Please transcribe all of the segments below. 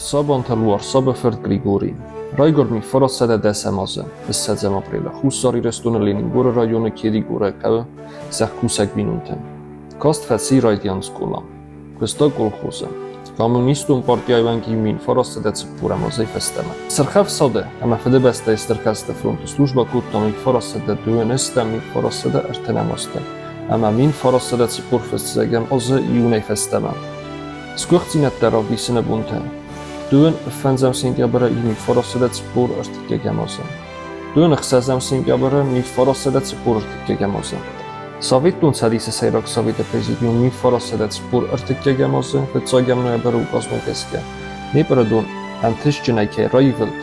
Сабанты Луарсабы фырт Григорий. Райгуырд 1910 азы, 20 апрелы, Хуссар Ирыстоны Ленингоры районы Кедигоры хъӕуы зӕхкусӕг бинонтӕн. Каст фӕци райдиан скъола. Куыста колхозы. Коммунистон партийы уӕнг 1940 азӕй фӕстӕмӕ. Сырхӕфсады ӕмӕ Фыдыбӕстӕйы Стыр хӕсты фронты службӕ кодта 1930 азты ӕмӕ 1945 азы июнӕй фӕстӕмӕ. Сгуыхтдзинӕдтӕ равдисыны бонтӕ. Дыууын фӕндзӕм сентябры 1943 азы. Дыууын ӕхсӕзӕм сентябры 1943 азы. Советон Цӕдисы Сӕйраг Советы Президиум 1943 азы фыццагӕм ноябры указмӕ гӕсгӕ Днепры дон ӕнтыстджынӕй кӕй раивылд,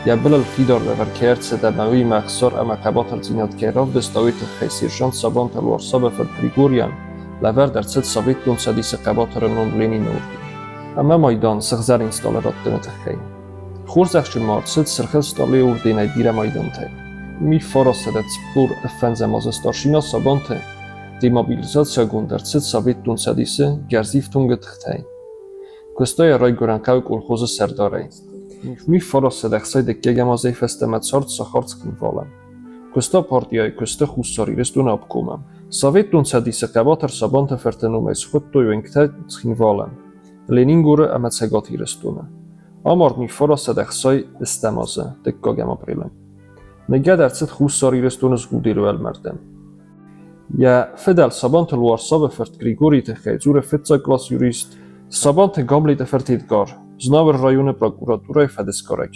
йӕ былыл фидар лӕвӕрд кӕй ӕрцыд ӕмӕ уыимӕ ӕхсар ӕмӕ хъӕбатырдзинад кӕй равдыста, уый тыххӕй сержант Сабанты Луарсабы фырт Григорийӕн лӕвӕрд ӕрцыд Советон Цӕдисы Хъӕбатыры ном Ленины орден ӕмӕ майдан Сыгъзӕрин стъалы раттыны тыххӕй. Хорзӕхджын ма ӕрцыд Сырх Стъалыйы орденӕй бирӕ майдантӕй. 1945 азы старшина Сабанты демобилизацигонд ӕрцыд Советон Цӕдисы гӕрзифтонгы тыхтӕй. Куыста йӕ райгуырӕн хъӕуы колхозы сӕрдарӕй. 1962 азӕй фӕстӕмӕ цард сахар Цхинвалы. Куыста партийӕ куысты Хуссар Ирыстоны обкомы. Советон Цӕдисы хъӕбатыр Сабанты фырты номӕй схуыдтой уынгтӕ Цхинвалы, Ленингоры ӕмӕ Цӕгат Ирыстоны. Амард 1960 азы, дыккӕгӕм апрелы. Ныгӕд ӕрцыд Хуссар Ирыстоны Згъудеры уӕлмӕрды. Йӕ фыдӕл Сабанты Луарсабы фырт Григорийы тыххӕй дзуры фыццаг класс юрист Сабанты Гамлеты фырт Эдгар, Знауыр районы прокуратурӕйы фӕдысгарӕг.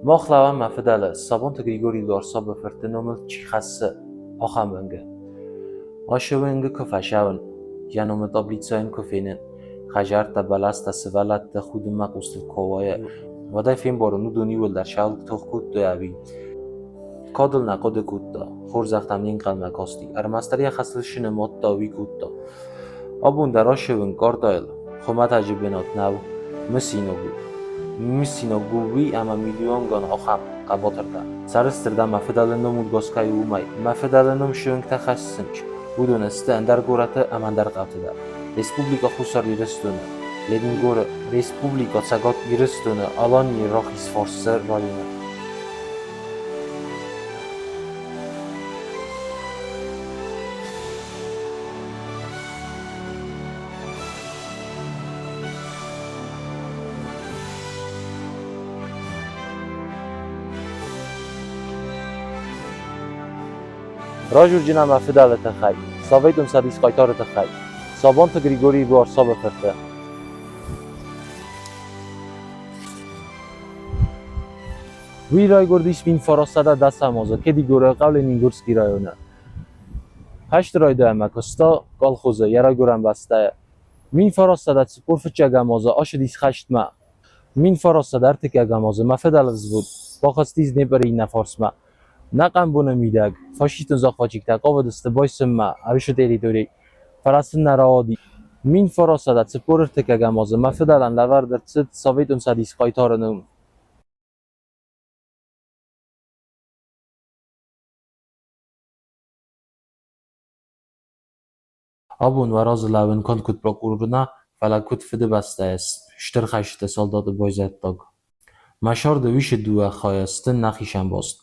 Мах лӕууӕм мӕ фыдӕлы Сабанты Григорий Луарсабы фырты номыл чи хӕссы, ахӕм уынгы. Ацы уынгы куы фӕцӕуын, йӕ номы таблицӕ йын куы фенын, хӕдзӕрттӕ, бӕлӕстӕ, сывӕллӕтты худынмӕ хъустыл куы ауайы, уӕд ӕй фембарын, уыдон иууылдӕр сӕ тох кодтой ӕви Кадыл нӕ хъуыды кодта, хорзӕхтӕм не нхъӕлмӕ касти, ӕрмӕстдӕр йӕ хӕсыл снымадта, уый кодта. Абон дӕр ассӕуын къортайыл, хуымӕтӕджы бынат нӕу, мысинаг у. Мысинаг у уый ӕмӕ миллионгай ахӕм хъӕбатыртӕ. Сӕрыстыр дӕ мӕ фыдӕлы ном удгас кӕй у, уымӕй. Мӕ фыдӕлы ном сыуынгтӕ хӕссынц. Уыдон сты ӕндӕр горӕты ӕмӕ ӕндӕр хъӕуты дӕр. Республикӕ Хуссар Ирыстоны, Ленингоры, Республикӕ Цӕгат Ирыстоны, Аланийы Рахизфарсы районы. Ражурджын ӕмӕ фыдӕлы тыххӕй, Советон Цӕдис хъайтары тыххӕй, Сабанты Григорийы Луарсабы фырты. Уый райгуырдис 1910 азы Кедигоры хъӕу Ленингорский районы. Хӕсты райдайӕнмӕ куыста колхозы йӕ райгуырӕн бӕстӕйы. 1945 азы ацыдис хӕстмӕ. 1943 азы мӕ фыдӕлы взвод бахызтис Днепры иннӕ фарсмӕ. Нӕ къамбоны мидӕг фашистон захватчиктӕ хъавыдысты байсынмӕ АИШ-ы территори, фӕлӕ сын нӕ рауади. 1943 азы мӕ фыдӕлӕн лӕвӕрд ӕрцыд Советон Цӕдис хъайтары ном. Абон уӕ разы лӕууын канд куыд прокурор нӕ, фӕлӕ куыд Фыдыбӕстӕйы Стыр хӕсты салдаты байзӕддаг. Мӕ сӕрды уисы дыууӕ хайӕ сты нӕхицӕн баст.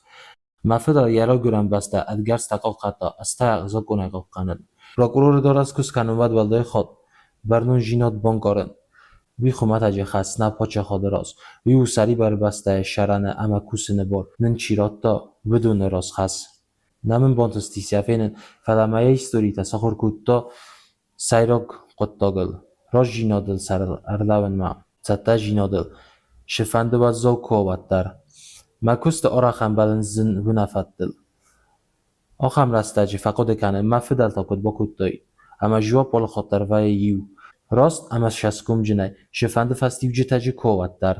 Мӕ фыдӕл йӕ райгуырӕн бӕстӕ ӕдгӕрзтӕ хъахъхъӕдта, ӕз та закъонӕй хъахъхъӕнын. Прокуроры дарӕс куы скӕнын, уӕд уӕлдай хатт бӕрнондзинад банкъарын. Уый хуымӕтӕджы хӕс нӕ паддзахады раз. Уый у сӕрибар бӕстӕйы сӕрӕны ӕмӕ кусыны бар нын чи радта, уыдоны раз хӕс. Нӕ мын бантыстис йӕ фенын, фӕлӕ мӕ йӕ историтӕ сахуыр кодта сӕйраг хъуыддагыл, рӕстдзинадыл сӕрыл ӕрлӕууынмӕ, цӕттӕдзинадыл, цыфӕнды уӕззау куы уа, уӕддӕр. Мӕ куысты арӕх ӕмбӕлын зын уынаффӕтыл. Ахӕм рӕстӕджы фӕхъуыды кӕнын, мӕ фыдӕлтӕ куыд бакодтой, ӕмӕ дзуапп алыхатт дӕр вӕййы иу: раст ӕмӕ цӕсгомджынӕй, цыфӕнды фӕстиуджытӕ дзы куы уа, уӕддӕр.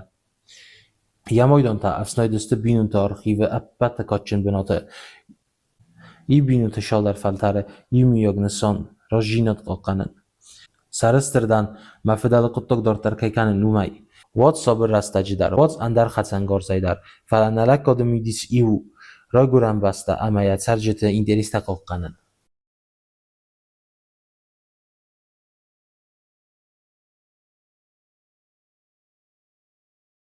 Йӕ майдантӕ ӕфснайд сты бинонты архивы ӕппӕты кадджын бынаты. Иу бинонты цалдӕр фӕлтӕры иумиаг нысан рӕстдзинад хъахъхъӕнын. Сӕрыстыр дӕн, мӕ фыдӕлы хъуыддаг дарддӕр кӕй кӕнын, уымӕй. Уӕд сабыр рӕстӕджы дӕр, уӕд ӕндӕр хӕцӕнгарзӕй дӕр, фӕлӕ нӕ лӕггады мидис иу у – райгуырӕн бӕстӕ ӕмӕ йӕ цӕрджыты интерестӕ хъахъхъӕнын.